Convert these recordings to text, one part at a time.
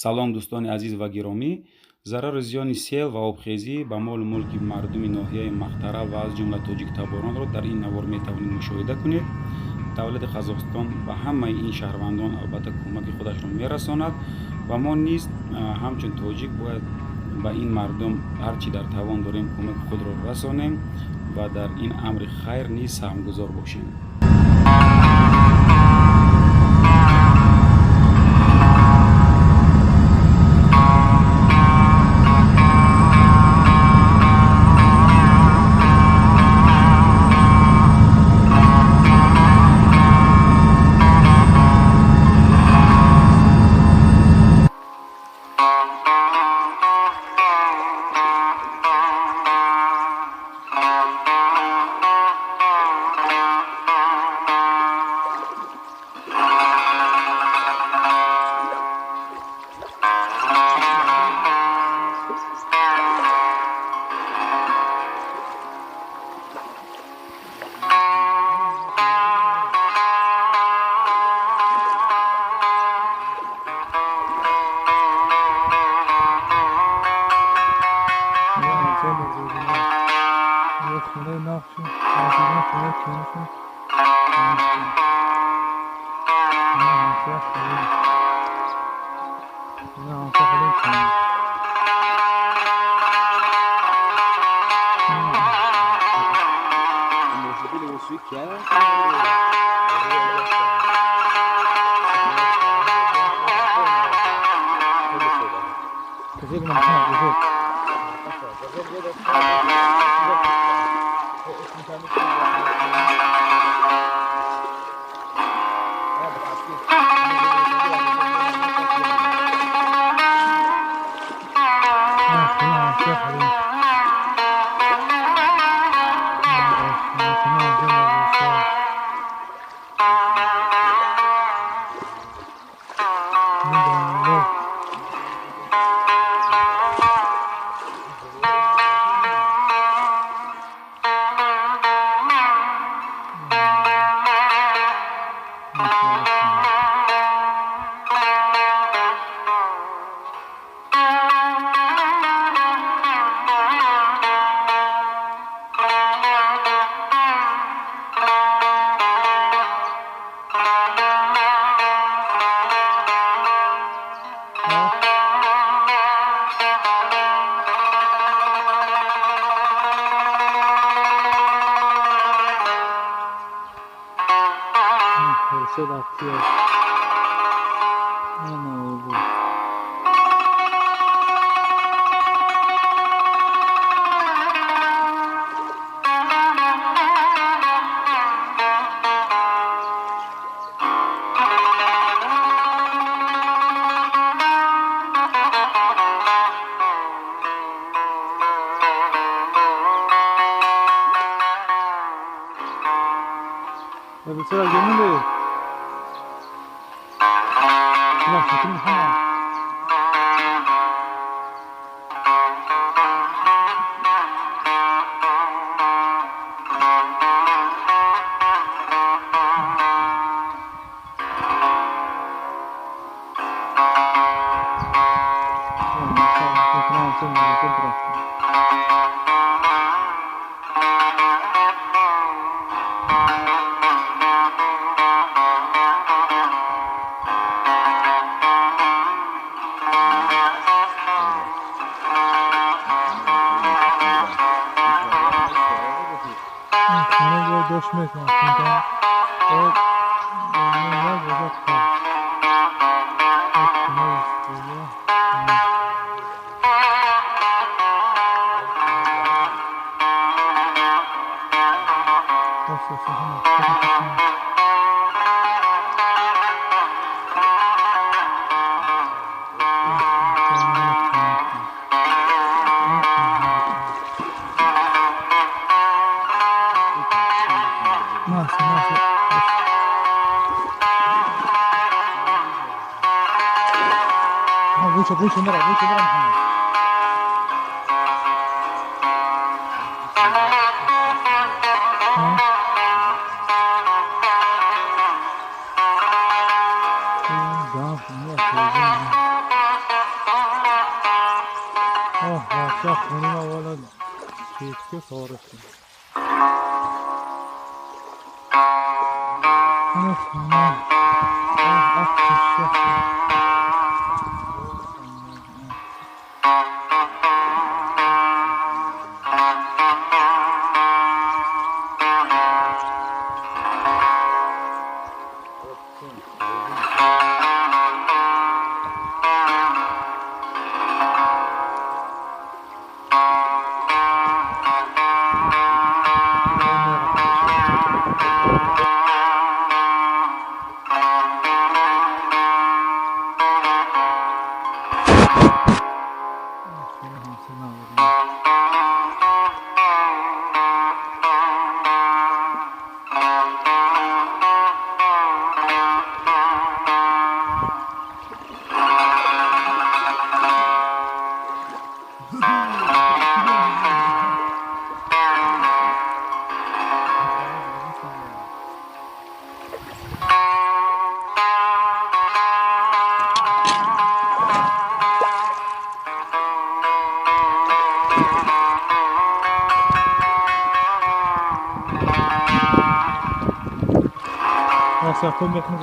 Салом, дӯстони азиз ва гиромӣ. Зарару зиёни сел ва обхезӣ ба молу мулки мардуми ноҳияи Махтарал ва аз ҷумла тоҷиктаборонро дар ин навор метавонед мушоҳида кунед. Давлати Қазоқистон ба ҳамаи ин шаҳрвандон албатта кӯмаки худашро мерасонад ва мо низ ҳамчун тоҷик бояд ба ин мардум ҳар чӣ дар тавон дорем, кӯмаки худро расонем ва дар ин амри хайр низ саҳмгузор бошем.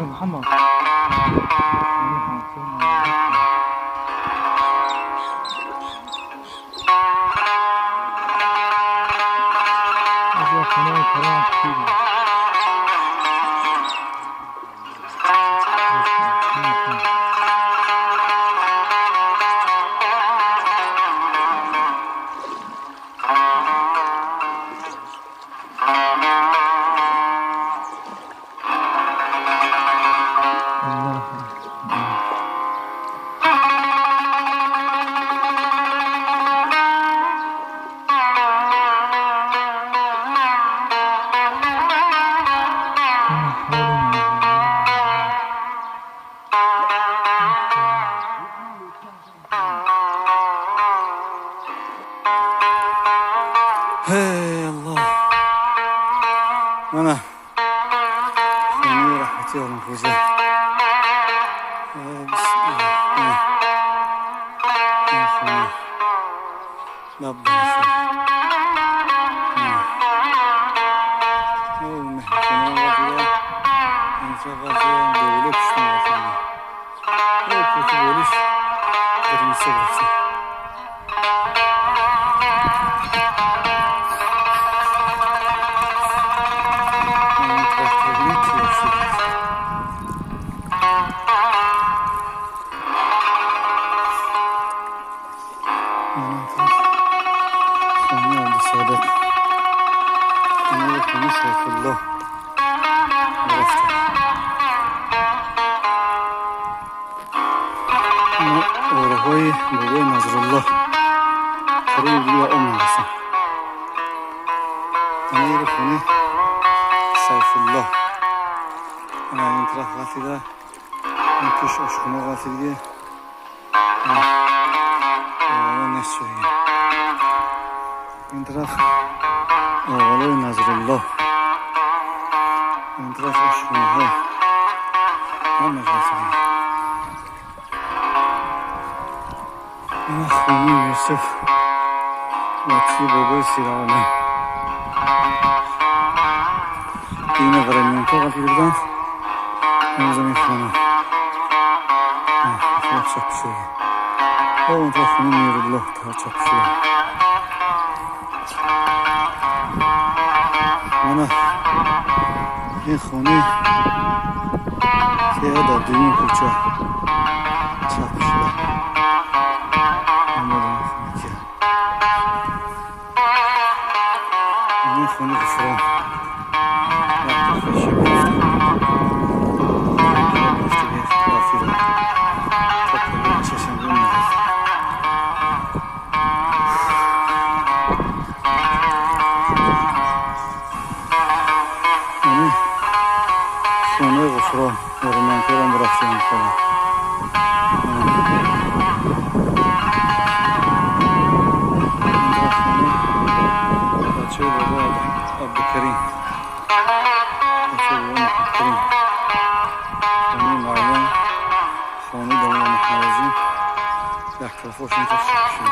محمد. Hey Allah. Mana xonayi rahmati Olimxo'ja. Bismillah. Mana این طرف آقای نظرالله، این طرف آشخونه ها همه غلطیده. این خونه یوسف لطفی بابای سیرانه دین ورمیونکا غلطیده بودن. امروز این خونه طرف چپ شده، اون طرف خونه میرالله تا چپ شده. Mana این خونه که در دویم کوچه چپ شده. خونه که این خونه غفران وقتی خوشی گرفته گرفته تا پلو چشم رو نرفت. خانه غفران ورمانکارم برفتیم خانه. این بچه بابا عبدالکریم، بچه بابا محمدکریم، خانه معلم، خانه داماد محمدعظیم، یک طرفاش این طرف شده.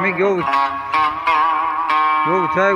Ҳамин гову гову чай.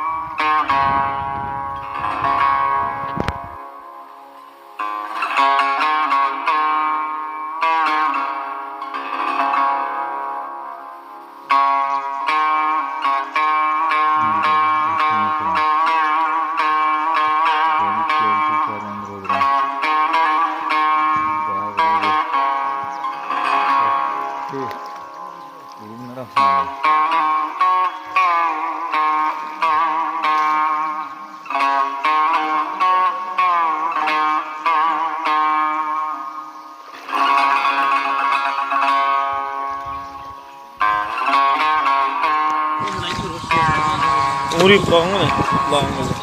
Ори құлағың ғой, құлағың өзі.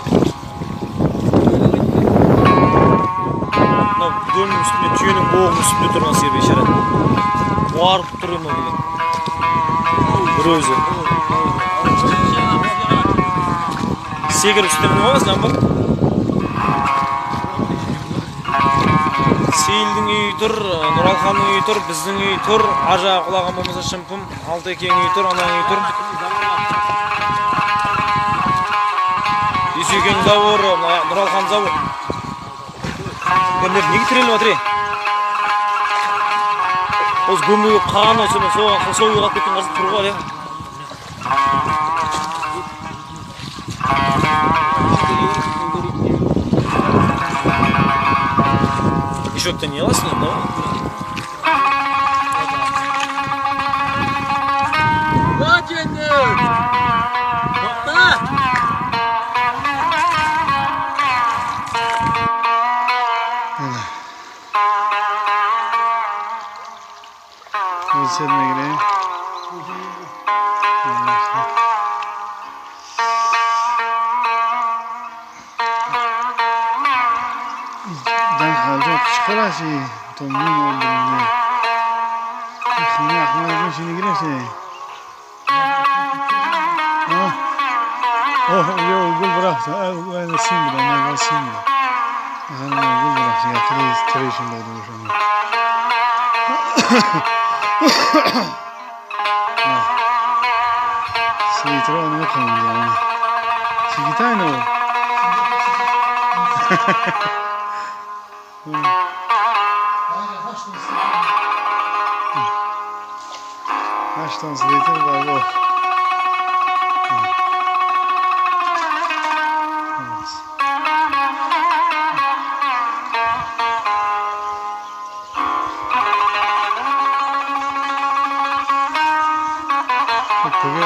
Мынау дөңнің үстінде, түйенің боғының үстінде тұрған сиыр бейшара. Қуарып тұр мынау деген. Бір өзі. Секіріп үстіне мініп аласың, амбар. Сейілдің үйі тұр, Нұралханның үйі тұр, біздің үй тұр, ар жағы құлаған болмаса Шымпым, Алтекеңнің үйі тұр, ананың үйі тұр. Дүйсекең забор, Нұралхан забор. Көмдер неге тіреліп жатыр, ей? Осы көмбе келіп қалған ғой, сонымен соған сол үйге қалып кеткен қарсы тұр ғой, е. Еще-то не аласың енді, да? Сел мегирем. Дан халҷо чиқар аси то ним олдирне. Хини Аҳмад ҷон гирифте. Оҳ, ё гул рафт. Сим буда, не сим буда. Гул рафт, я трешин дода бошам. Слитро намехондам. Чигитайно. 8 литр бар. 그게